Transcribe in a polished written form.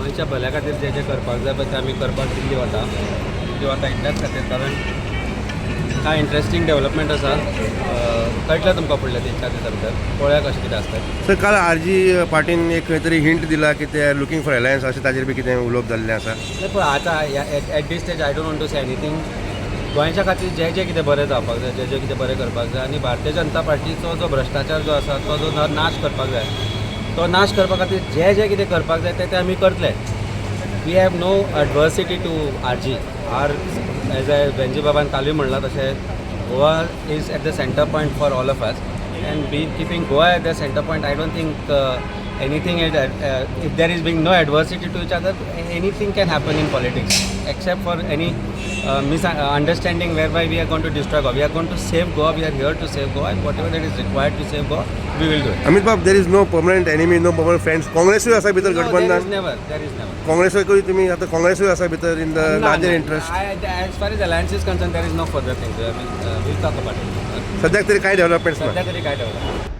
गोंयच्या भल्या खातीर जें जें करपाक जाय पळय तें आमी करपाक दिल्ली वता. दिल्ली वता इतल्याच खातीर, कारण कांय इंट्रस्टींग डेव्हलपमेंट आसा. कळटलें तुमकां फुडल्या 3-4 दिसां भितर. पळोवया कशें कितें आसता. सर, काल आरजी पार्टीन एक खंय तरी हिंट दिला की ते लुकींग फॉर अलायन्स, अशें ताजेर बी कितें उलोवप जाल्लें आसा? नाही, पण आतां at this stage I don't want to say anything. गोंयच्या खातीर जें जें कितें बरें जावपाक जाय, जें जें कितें बरें करपाक जाय आनी भारतीय जनता पार्टीचो जो भ्रश्टाचार जो आसा, तो जो नाश करपाक जाय, तो नाश करपा खातीर जें जें कितें करपाक जाय तें तें आमी करतले. We have no adversity to RG. Our, as I Venzy बाबान कालूय म्हणलां तशें, Goa is at the center point for all of us, and be keeping Goa at the center point, I don't think anything is, if there is being no adversity to each other, anything can happen in politics, except for any misunderstanding whereby we are going to destroy Goa. We are going to save Goa. We are here to save Goa, and whatever that is required to save Goa, we will do it. Amit बाब, there is no permanent enemy, no permanent friends. काँग्रेसूय आसा भितर No, there is गठबंधन. never. There is never. काँग्रेसूय तुमी आतां, काँग्रेसूय आसा भितर in the No, larger no. Interest. As far as alliance is concerned, there is no further thing. We'll talk about it. सद्याक तरी काय डेव्हलपमेंट्स ना? सध्या तरी काय development.